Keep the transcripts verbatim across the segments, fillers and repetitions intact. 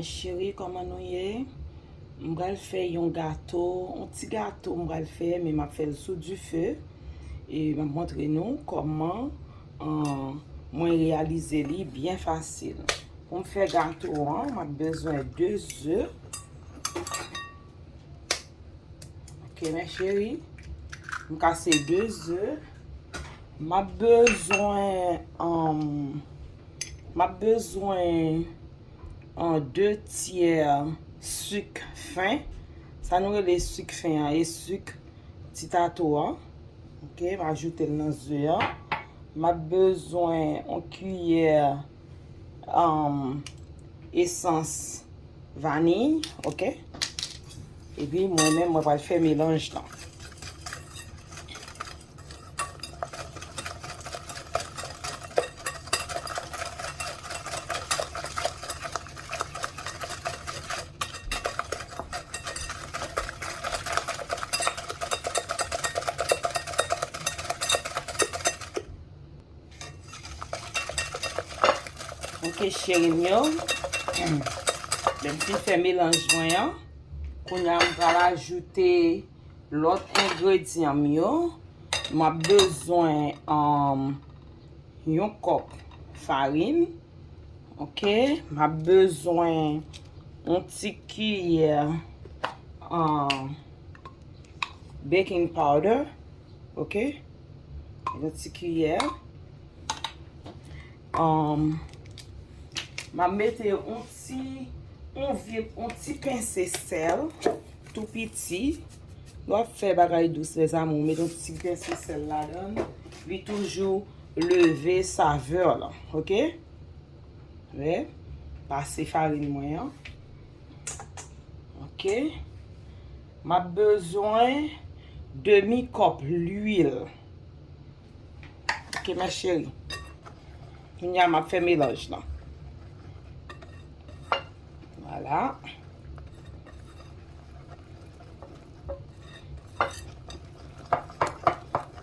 Cheri, kòman nou ye? M pral fè yon gato, yon ti gato m pral fè, men m ap fè l sou dife. E m ap montre nou kòman, an, mwen reyalize li byen fasil. Pou m fè gato an, m ap bezwen de ze. Ok, mes chéris. M kase de ze. M ap bezwen, um, m ap bezwen, um, de tyè sik fen. Sa nou rele sik fen an, e sik ti tato an. Ok, m ajoute l nan ze an. M ap bezwen yon kiyè, um, esans vaniy, ok? Epi mwen menm, mwen pral fè melanj lan. Ok, cheri m yo. Lè m fin fè melanj mwen an, kounye a m pral ajoute lòt engredyan m yo. M ap bezwen, um, yon kòp farin. Ok, m ap bezwen yon ti kiyè, um, baking powder. Ok, yon ti kiyè. Um, m ap mete yon ti, yon vye, yon ti pense sèl tou piti. Lè w ap fè bagay dous, mes amours, ou met yon ti pense sèl ladan l, li toujou leve savè lan, ok? Wè, pase farin mwen an. Ok. M ap bezwen demi kòp lwil. Ok, mes chéris. Kounye a, m ap fè melanj lan. Vwala.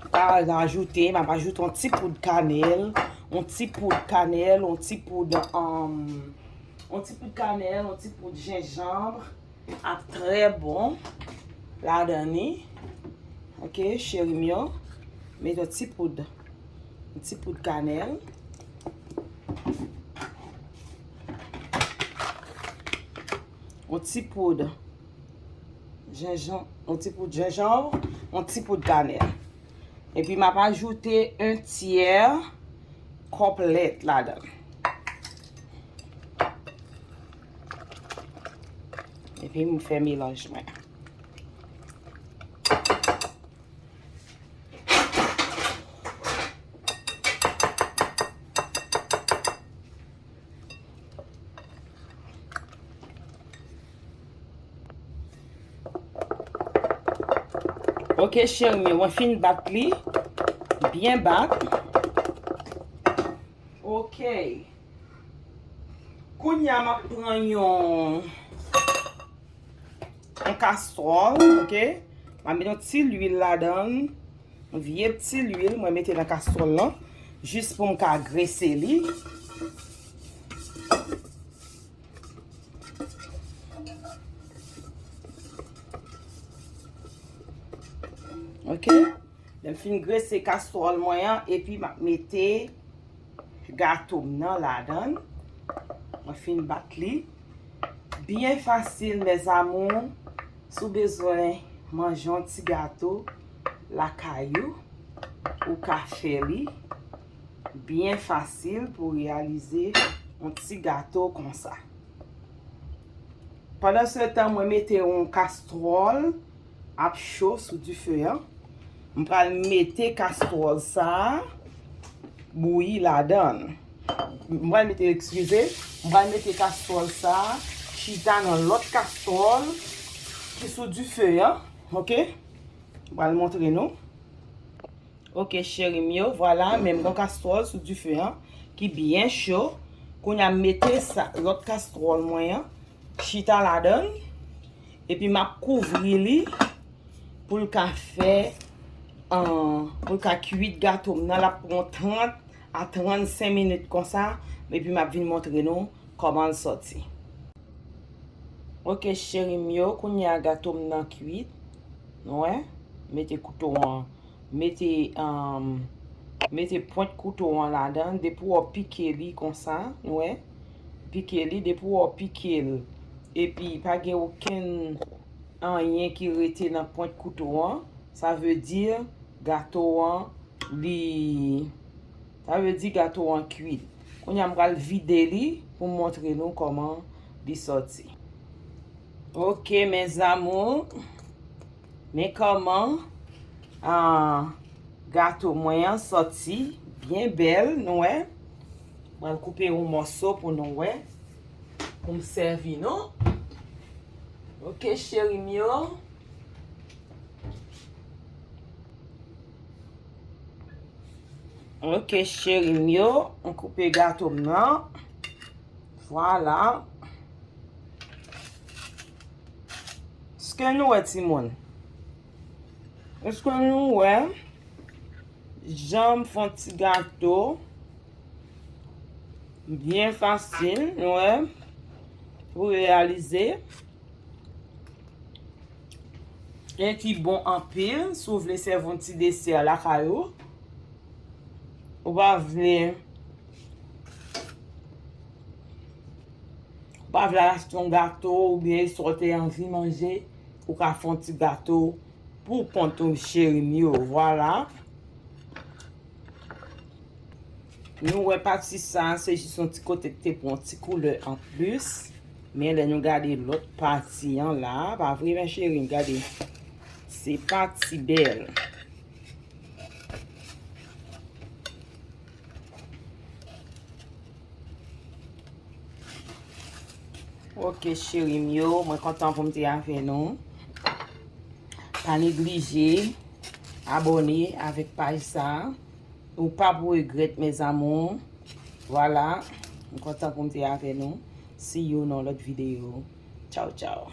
M ka ajoute, m ap ajoute yon ti poud kanèl, yon ti poud kanèl, yon ti poud, um, yon ti poud kanèl, yon ti poud jenjanm ap trè bon ladan li. Ok, cheri m yo, met yon ti poud, yon ti poud kanèl, yon ti poud jenjanm, yon ti poud jenjanm, yon ti poud kanèl. Epi m ap ajoute yon tyè kòp lèt ladan l. Epi m fè melanj mwen. Ok, cheri m yo, mwen fin bat li. Byen bat. Ok. Kounye a, m ap pran yon, yon kastwòl, ok? M ap met yon ti lwil ladan l. Yon vye ti lwil, mwen mete nan kastwòl lan. Jis pou m ka grese li. Ok. Lè m fin grese kastwòl mwen an, epi m ap mete gato m nan ladan l. Mwen fin bat li. Byen fasil, mes amours. Si w bezwen manje yon ti gato lakay ou, ou ka fè li. Byen fasil pou w reyalize yon ti gato konsa. Pandan se tan, mwen mete yon kastwòl ap cho sou dife an. M pral mete kastwòl sa a bouyi ladan l. M pral mete, eskize, m pral mete kastwòl sa a chita nan lòt kastwòl ki sou dife an, ok? M pral montre nou. Ok, cheri m yo, vwala, men m gen kastwòl sou dife an ki byen cho. Kounye a, m mete sa, lòt kastwòl mwen an chita ladan l. Epi m ap kouvri li pou l ka fè, an, pou l ka kwit gato m nan. L ap pran trant a trannsenk minit konsa. Epi m ap vin montre nou kòman l sòti. Ok, cheri m yo, kounye a gato m nan kwit. Nou wè? Mete kouto an, mete, um, mete pwent kouto an ladan. Depi w pike li konsa, nou wè? Pike li, depi w pike l. Epi, pa gen okenn anyen ki rete nan pwent kouto an. Sa vle di gato an, li, sa vle di gato an kwit. Kounye a m pral vide li pou m montre nou kòman li sòti. Ok, mes amours. Men kòman, ah, gato mwen an sòti byen bèl, nou wè. Mwen koupe yon mòso pou nou wè. Pou m sèvi nou. Ok, cheri m yo. Ok, cheri m yo. M koupe gato m nan. Vwala. Èske nou wè, timoun? Èske nou wè? Jan m fè yon ti gato. Byen fasil, nou wè. Pou reyalize. E ki bon anpil, si w vle sèvi yon ti desè lakay ou. Ou pa vle, ou pa vle achte yon gato, oubyen sa w te anvi manje, ou ka fè yon ti gato pou kont ou, cheri m yo. Vwala. Nou wè pati sa, se jis yon ti kote ki te pran yon ti koulè anplis. Men lè nou gade lòt pati an la, pa vre, men cheri m, gade. Se pati bèl. Ok, cheri m yo, mwen kontan pou m te avè nou. Pa neglije abòne avèk paj sa. Ou p ap regrèt, mes amours. Vwala, m kontan pou m te avè nou. See you nan lòt videyo. Tchaw, tchaw.